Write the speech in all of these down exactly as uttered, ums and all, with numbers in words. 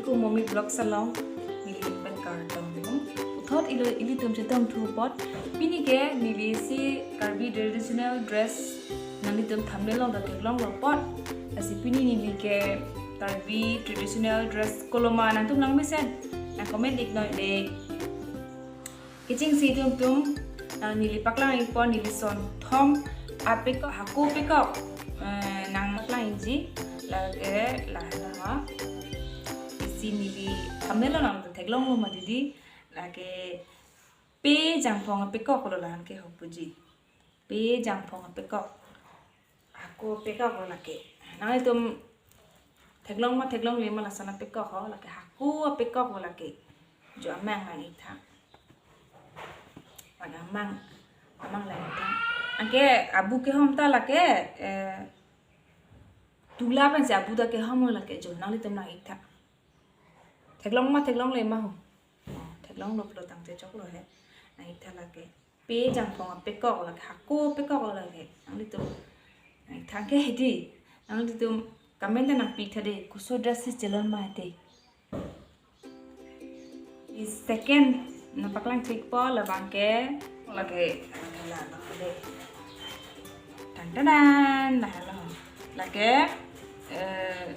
Ko Momi Vlogs along neli pen kardom. Puthot ilo ilitum chetong thu apot, pini ke neli isi Karbi traditional dress nanglitum thumbnail along ta theklonglo apot. Lasi pini neli ke Karbi traditional dress koloma nangtum nangmesen, nang comment iknoi dei. Kechengsi atum atum, eh, neli paklang ikpo, neli son thom apekok, hako pekok, eh, nangpaklang ikji, lake lahenlo. Isi neli thumbnail along nangtum theklonglo mati dei, lake pe jangphong apekoklo lahenke ho puji. Pe jangphong apekok. Hako pekoklo lake. Nanglitum theklong ma theklongle ma lason apekok ho, lake hako apekoklo lake. Jo amang nang-iktha. Lake amang, amang nang-iktha. Anke abu kehom ta lake, eh, tula pensi abu ta kehomlo lake, jo nanglitum nang-iktha. Theklong ma theklongle ma ho. Theklonglo pulo tangte choklo he. Nang-iktha lake. Pe jangphong apekok lake, hako pekoklo lake. Nanglitum nang-iktha ke dei. Nanglitum comment ta nangpi tha dei, koso dress si chelon ma dei. Isi second nangpaklang thikpo labang ke lake, lake la dei. Tan tan tan, lahenlo. Lake, eh,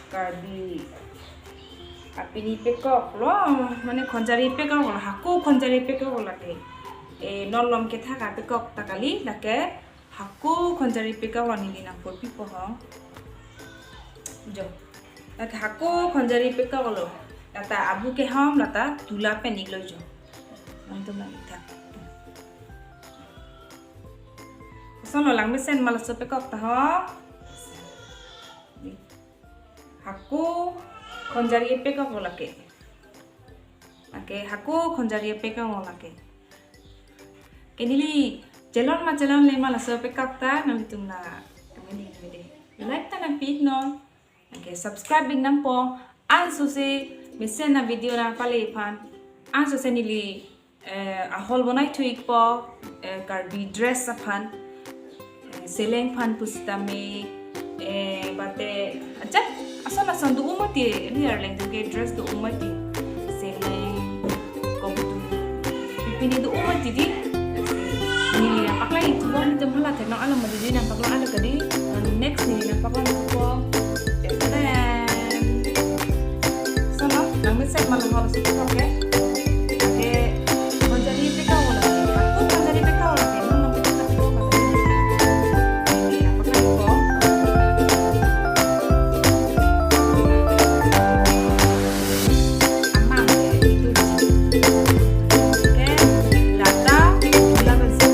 Karbi apini pekoklo, mane khonjari pekoklo, hako khonjari pekoklo lake. Eh, non lom kethak apekok ta kali, lake hako khonjari pekoklo neli nangpurpipo ho. Jo. Lake hako khonjari pekoklo. Lata abu kehom, lata tula pen iklo jo. Nangtum nang-iktha. Kosonlo, langmesen ma laso pekok ta ho. Hako khonjari pekoklo lake. Lake hako khonjari pekoklo lake. Ke neli chelon ma chelongle ma laso pekok ta, nanglitum la comment iknoi dei. Like ta nangpi iknon. Anke subscribe ik nangpo. Ansose mesen avideo nangpale aphan. Ansose neli, eh, ahol bonai thu ikpo, eh, Karbi dress aphan. Eh, seleng aphan pusitame, eh, mate ajat ason ason do-o mati, ri arleng atum ke dress do-o mati. Seleng, kongtu, pipini do-o mati dei. Neli nangpaklang ikpo, nanglitum hala theklong alam mati dei, nangpaklang alam kadi. Next neli nangpaklang ikpo. Tadadan. Kosonlo, langmesen ma laso pekok ke. Lake khonjari pekoklo. Hako khonjari pekoklo. Lake non lom kethak apekok ta kali. Neli nangpaklang ikpo. Amang ke itu. Ke lata tula pensi.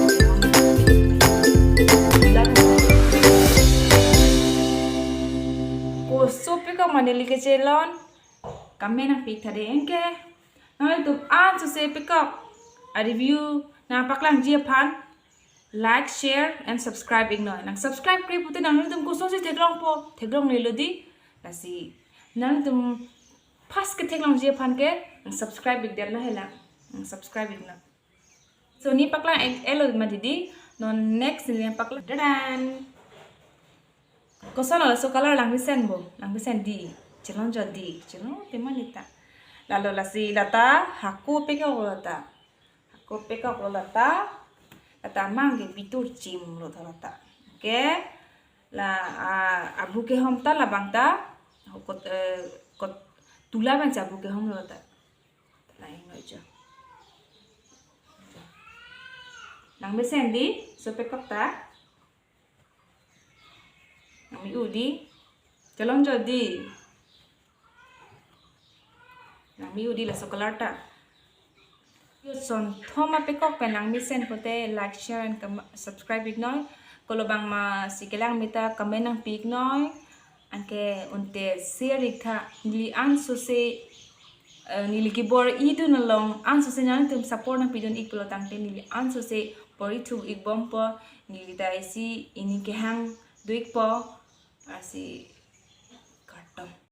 Tula pensi. Koso pekok ma neli kechelon, comment nangpi tha dei. Anke nanglitum ansose pekok areview nangpaklangji aphan like, share and subscribe iknoi. Nang subscribe kre pute nanglitum kosonsi theklongpo, theklonglelo dei. Lasi nanglitum first ketheklongji aphan ke nang subscribe ikdet lo hela. Nang subscribe iknon. So neli paklang ek elo mati dei, non next neli paklang. Dadan. Kosonlo laso color, langmesen bo, langmesen dei. Chelong jo dei, chelong te ma neta. Lalo lasi lata hako pekoklo lata. Hako pekoklo lata. Lata amang ke bitur chimlo tho lata. Ke la, ah, abu kehom ta labang ta. Kot, eh, kot tula pensi abu kehomlo lata. Lain lo jo. Langmesen dei, so pekok ta. Nang mi-u dei. Chelong jo dei. Nang mi-u dei laso color ta. Yo son thom apekok pen langmesen pute like, share and com-, subscribe iknoi. Kolo bang masi kelang meta comment nangpi iknoi. Anke unte share iktha, neli ansose, eh, neli kebor-idun along ansose nanglitum support nangpidun ik pulo tangte neli ansose bor-ithu ikbompo, neli ta isi ining kehang do ikpo, lasi kardom.